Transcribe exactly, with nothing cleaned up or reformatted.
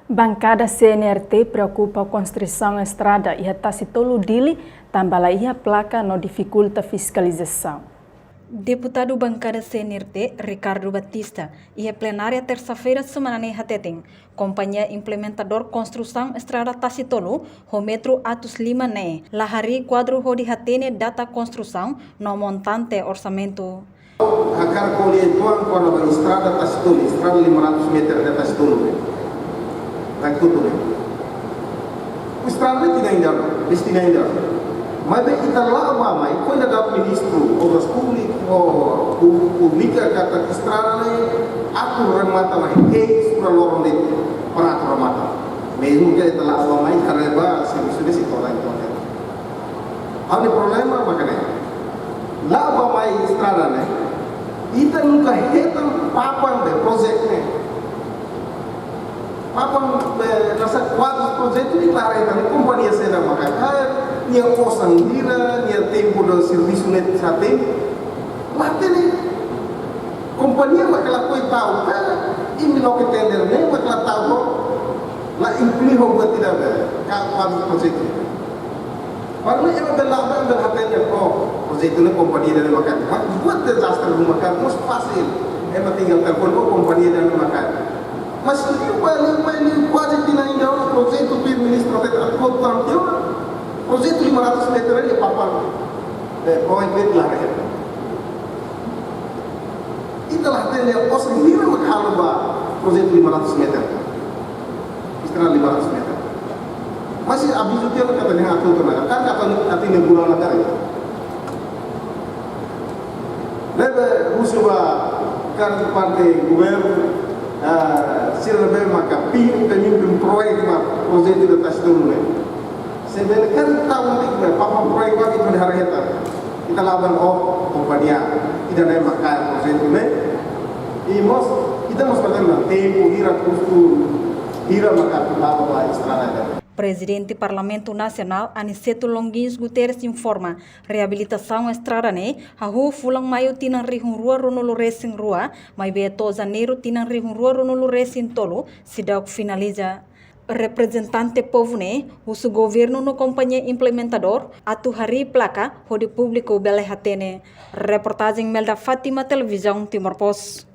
Bankada C N R T preokupa konstrusaun estrada iha Tasitolu, Dili, tanba la iha plaka no difikulta fiskalizasaun. Deputadu Bankada C N R T, Ricardo Batista, iha plenária tersa-feira semana ne'e hateten, kompañia implementadór konstrusaun estrada Tasitolu, ho metru atus lima ne'e, la harii kuadru hodi hatene data konstrusaun no montante orsamentu. Hakarak ko'alia uitoan kona-ba estrada Tasitolu, estrada lima ratus meter de Tasitolu. Vai kutu ne. Estrada ne'e tinan ida, destinan ida. Maibé ita la'o bá mai, kuandu dada ministru Obras Públikas, ho, pu-, publika katak estrada ne'e atu remata mai, hei, sura loron de'it, para atu remata. Mezmu ke ita la'o bá mai, kareba, servisu ne'e sei to'o lai to'o. Ha'u-nia problema mak ne'e. La'o bá mai estrada ne'e, ita nunka hetan papan be proyek ne'e. Papan be rasa kuadru proyek ne'e klaru, ita-nia kompañia saida maka kaer, nia osan hira, nia tempu de servisu ne'e sá tempu. La hatene kompañia maka lakohi tau, ka imi loke tender ne'e maka la tau, la inklui ho buat ida be, ka kuadru proyek ne'e. Para mim, ema bele, ema bele hatene, oh, projetu ne'e kompañia ida-ne'e mak kaer. Mas buat dezastre ruma kaer, mós fasil. Ema tinggal telefone, oh, kompañia ida-ne'e mak kaer. Mas liu bá, liu bá, liu kuaze tinan ida, projetu primeiru-ministru hatete, atu konta tiha ona. Projetu lima ratus meter ne'e papan. Eh, proyek ne'e klaru. Ita la hatene osan hira mak halo ba projetu lima ratus meter. Estrada lima ratus meter. Masih avizu tiha ona katak nia atu tona. Kan katak atu ne'e bulan la kaer. Ne'ebé husu ba kaer parte governu, ah, sira ne'ebé maka pin, pin, pin proyek ba projetu ida Tasitolu ne'e. Se bele kaer tau ne'e, papan proyek ba ita haree hetan. Ita la'o bá, oh, kompañia ida-ne'e mak kaer projetu ne'e. I mós, ita mós pergunta, tempu, hira kustu, hira maka atu la'o bá estrada ida. Prezidente Parlamentu Nasionál, Aniceto Longuinhos Guterres, informa, reabilitasaun estrada ne'e hahú fulan Maiu tinan rihun rua ruanulu resin rua, maibé to'o Janeiru tinan rihun rua ruanulu resin tolu, seidauk finaliza. Reprezentante povu ne'e husu governu no kompañia implementadór atu harii plaka hodi públiku bele hatene. Reportajen Melda Fátima, Televizaun Timor Post.